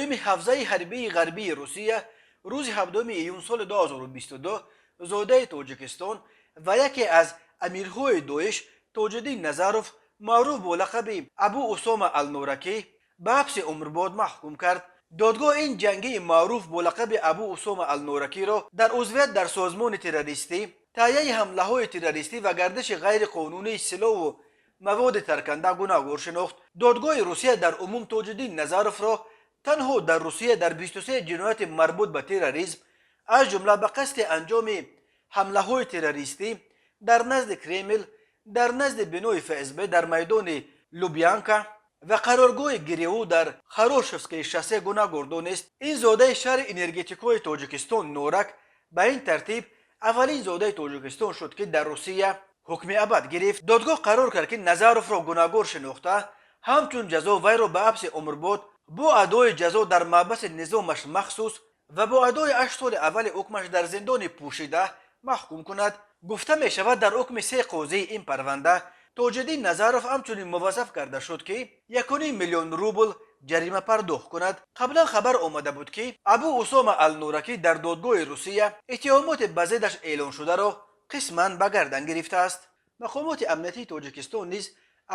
дуюми ҳавзаи ҳарбии ғарбии Русия рӯзи 7 июн соли 2022 зодаи Тоҷикистон ва яке аз амирҳои Доиш Тоҷиддин Назаров, маъруф бо лақаби Абу Усома Алноракӣ, ба ҳабси умрбод маҳкум кард. Додгоҳ ин ҷангии маъруф бо лақаби Абу Усома Алноракиро дар узвият дар созмони террористӣ, таҳияи ҳамлаҳои террористӣ ва гардиши ғайриқонунии силоҳу маводи тарканда гунаҳгор шинохт. Додгоҳи Русия дар умум Тоҷиддин Назаровро танҳо дар Русия дар 23 ҷинояти марбут ба терроризм, аз ҷумла ба қасди анҷоми ҳамлаҳои террористӣ дар назди Кремл, дар назди бинои ФСБ дар майдони Лубянка ва қароргоҳи ГРУ дар Хорошевское шоссе гунаҳгор донист. Ин зодаи шаҳри энергетикҳои Тоҷикистон Норак ба ин тартиб аввалин зодаи Тоҷикистон шуд, ки дар Русия ҳукми абад гирифт. Додгоҳ қарор кард, ки Назаровро гунаҳгор шинохта, ҳамчун ҷазо вайро ба ҳабси умрбод бо адои ҷазо дар маҳбаси низомаш махсус ва бо адои 8 соли аввали ҳукмаш дар зиндони пӯшида маҳкум кунад. Гуфта мешавад, дар ҳукми се қозии ин парванда Тоҷиддин Назаров ҳамчунин муваззаф карда шуд, ки 1,5 миллион рубл ҷарима пардохт кунад. Қаблан хабар омада буд, ки Абу Усома Алнуракӣ дар додгоҳи Русия иттиҳомоти ба зиддаш эълоншударо қисман ба гардан гирифтааст. Мақомоти амниятии Тоҷикистон низ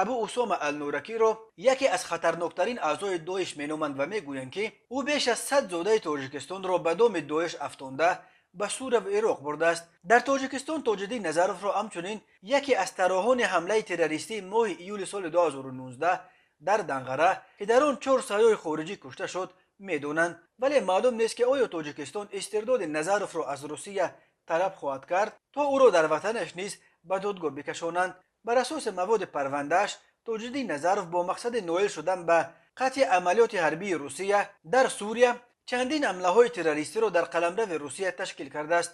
Абу Усома Алнуракиро яке аз хатарноктарин аъзои Доиш меноманд ва мегӯянд, ки ӯ беш аз 100 зодаи Тоҷикистонро ба доми Доиш афтонда, ба Сурия ва Ироқ бурдааст. Дар Тоҷикистон Тоҷиддин Назаровро ҳамчунин яке аз тарроҳони ҳамлаи террористии моҳи июли соли 2019 дар Данғара, ки дар он чор сайёҳи хориҷӣ кушта шуд, медонанд. Вале маълум нест, ки оё Тоҷикистон истирдоди Назаровро аз Русия талаб хоҳад кард, то ӯро дар ватанаш низ ба додгоҳ бикашонанд. Бар асоси маводи парвандааш, Тоҷиддин Назаров бо мақсади ноил шудан ба қатъи амалиёти ҳарбии Русия дар Сурия чандин ҳамлаҳои террористиро дар қаламрави Русия ташкил кардааст.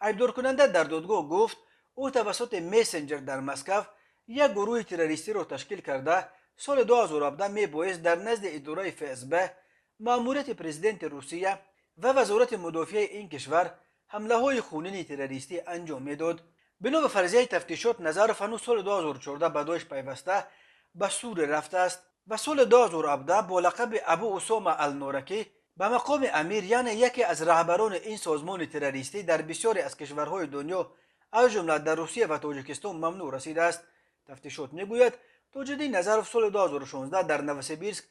Айбдоркунанда дар додгоҳ гуфт, ӯ тавассути мессенҷер дар Москав як гурӯҳи террористиро ташкил карда, соли 2017 мебоист дар назди идораи ФСБ, маъмурияти президенти Русия ва Вазорати мудофиаи ин кишвар ҳамлаҳои хунини террористӣ анҷом медод. Бино ба фарзияи тафтишот, Назаров ҳанӯз соли 2014 ба Доиш пайваста, ба Сурия рафтааст ва соли 2017 бо лақаби Абу Усома Алноракӣ ба мақоми амир, яъне яке аз раҳбарони ин созмони террористӣ дар бисёре аз кишварҳои дунё, аз ҷумла дар Русия ва Тоҷикистон мамнӯъ, расидааст. Тафтишот мегӯяд, Тоҷиддин Назаров соли 2016 дар Новосибирск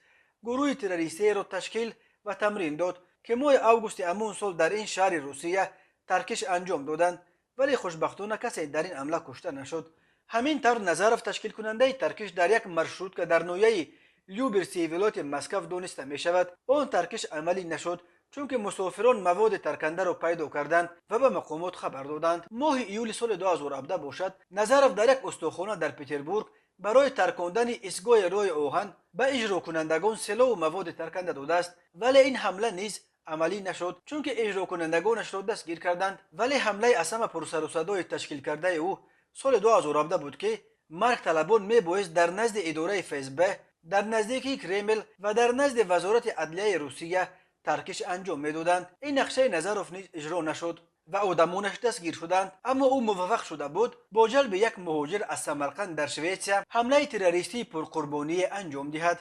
гурӯҳи террористиеро ташкил ва тамрин дод, ки моҳи августи ҳамон сол дар ин шаҳри Русия таркиш анҷом доданд, вале хушбахтона касе дар ин ҳамла кушта нашуд. Ҳамин тавр, Назаров ташкилкунандаи таркиш дар як маршрутка дар ноҳияи Люберсии вилояти Москав дониста мешавад. Он таркиш амалӣ нашуд, чунки мусофирон маводи таркандаро пайдо карданд ва ба мақомот хабар доданд. Моҳи июли соли 2017 бошад, Назаров дар як устохона дар Петербург барои таркондани истгоҳи роҳи оҳан ба иҷрокунандагон силоҳу маводи тарканда додааст, вале ин ҳамла низ амалӣ нашуд, чунки иҷрокунандагонашро дастгир карданд. Вале ҳамлаи аз ҳама пурсарусадои ташкилкардаи ӯ соли 2017 буд, ки маргталабон мебоист дар назди идораи ФСБ дар наздикии Кремл ва дар назди Вазорати адлияи Русия таркиш анҷом медоданд. Ин нақшаи Назаров низ иҷро нашуд ва одамонаш дастгир шуданд. Аммо ӯ муваффақ шуда буд бо ҷалби як муҳоҷир аз Самарқанд дар Шветсия ҳамлаи террористии пурқурбоние анҷом диҳад.